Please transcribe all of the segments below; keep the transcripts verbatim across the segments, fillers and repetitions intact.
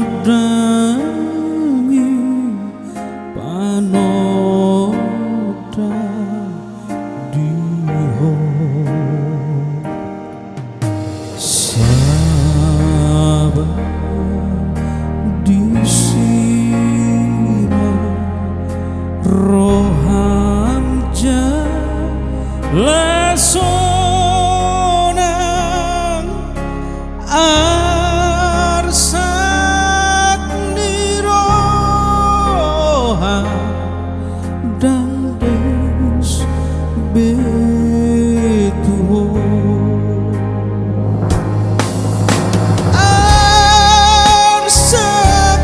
Dang i panondang di ho. Sabar disi ma roham jala sonang. Arsak ni roha dang denggan be tu ho. Arsak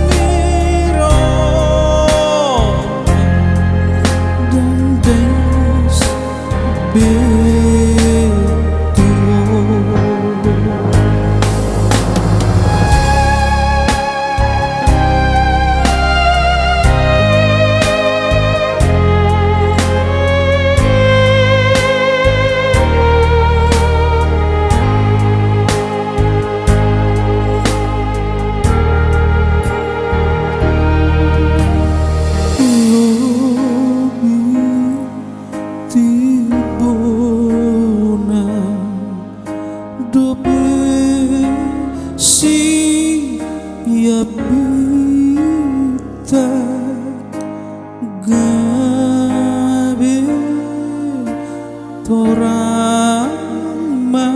ni roha dang denggan be tu ho. Lobi timbona dope siap hita gabe torang ma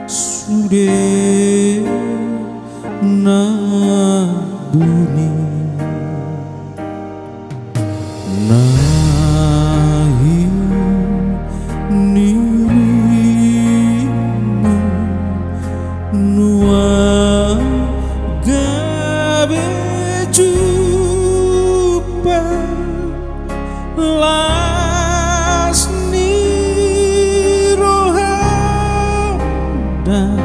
sude na buni. Na hirim ni rimum nuaeng gabe jumpang, las ni roham dang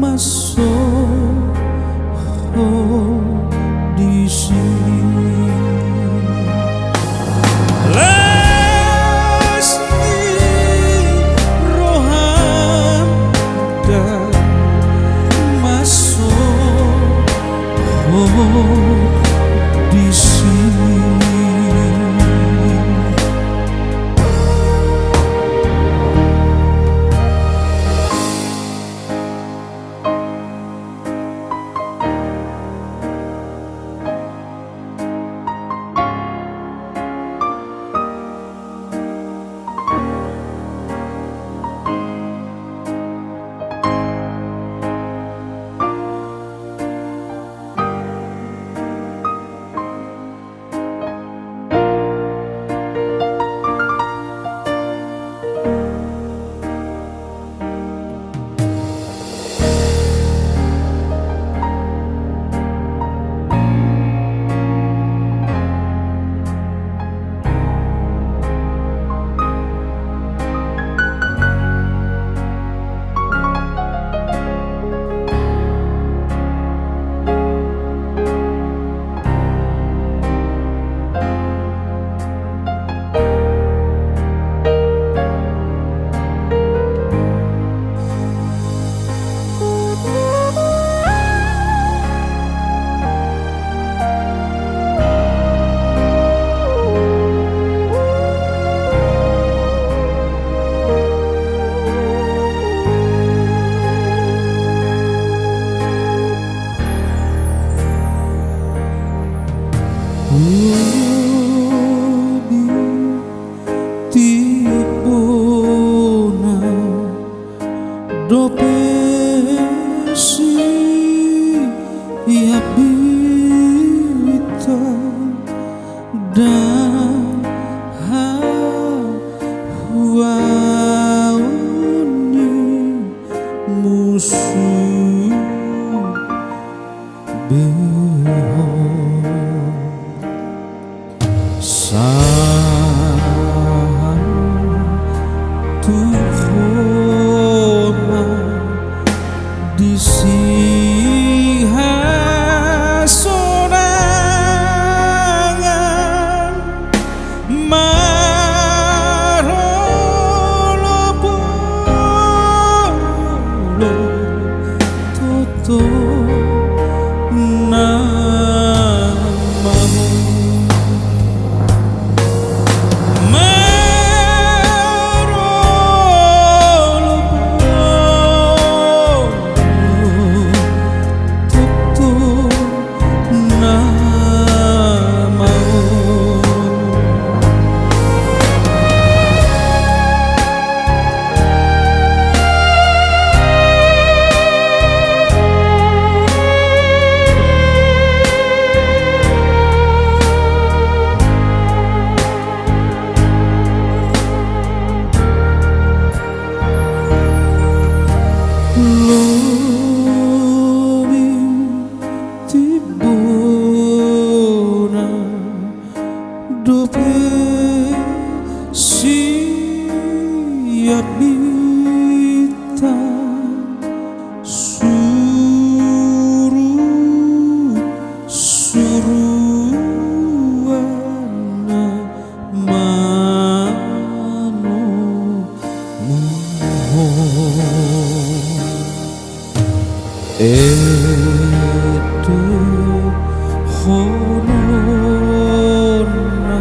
mansai ho disi. Las ni roham dang mansai ho disi. Lobi timbona dope siap hita dang hahuaon ni musu be ho. Sahat tu ho ma di sihasonangan, marolopolop toto na mau marolopolop, tuk tu na mau. Lobi timbona dope sian bintang, suru, suruan na manomuhon. Ento honon na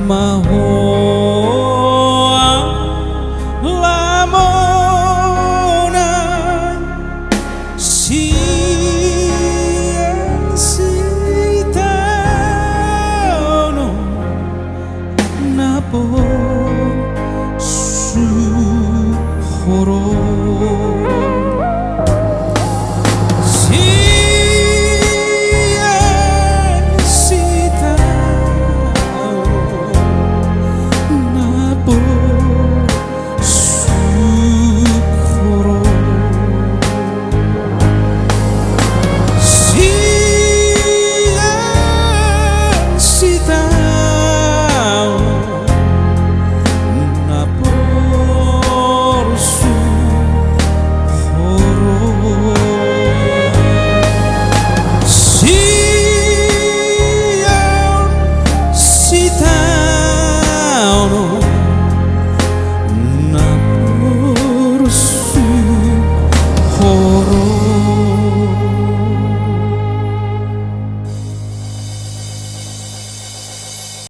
ma ho, a, lamona si